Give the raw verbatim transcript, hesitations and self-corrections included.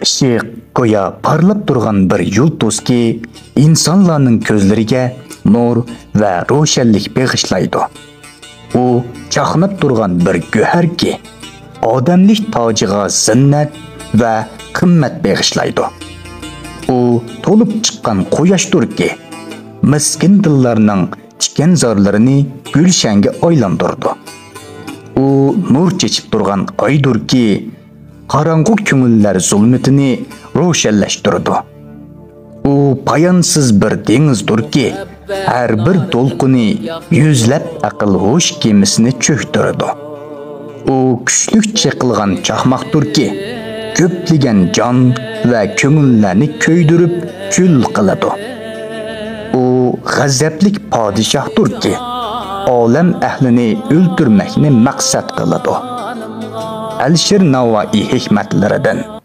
ئىشق گويا پارلاپ تۇرغان بىر يۇلتۇزكى، ئىنسانلارنىڭ كۆزلىرىگە نۇر ۋە روشەنلىك بېغىشلايدۇ. ئۇ چاقناپ تۇرغان بىر گۆھەركى، ئادەملىك تاجىغا زىننەت ۋە قىممەت بېغىشلايدۇ. ئۇ تولۇپ چىققان قۇياشتۇركى، مىسكىن دىللارنىڭ تىكەنزارلىرىنى گۈلشەنگە ئايلاندۇرىدۇ. ئۇ نۇر چېچىپ تۇرغان ئايدۇركى، قاراڭغۇ كۆڭۈللەر زۇلمىتىنى روشەنلەشتۈرىدۇ. ئۇ پايانسىز بىر دېڭىزدۇركى، ھەر بىر دولقۇنى يۈزلەپ ئەقىل-ھوش كېمىسىنى چۆكتۈرىدۇ. ئۇ كۈچلۈك چېقىلغان چاقماقتۇركى، كۆپلىگەن جان ۋە كۆڭۈللەرنى كۆيدۈرۈپ كۈل قىلىدۇ. ئۇ غەزەپلىك پادىشاھتۇركى، ئالەم ئەھلىنى ئۆلتۈرمەكنى مەقسەت قىلىدۇ. ئەلىشىر ناۋائى ھېكمەتلىرىدىن.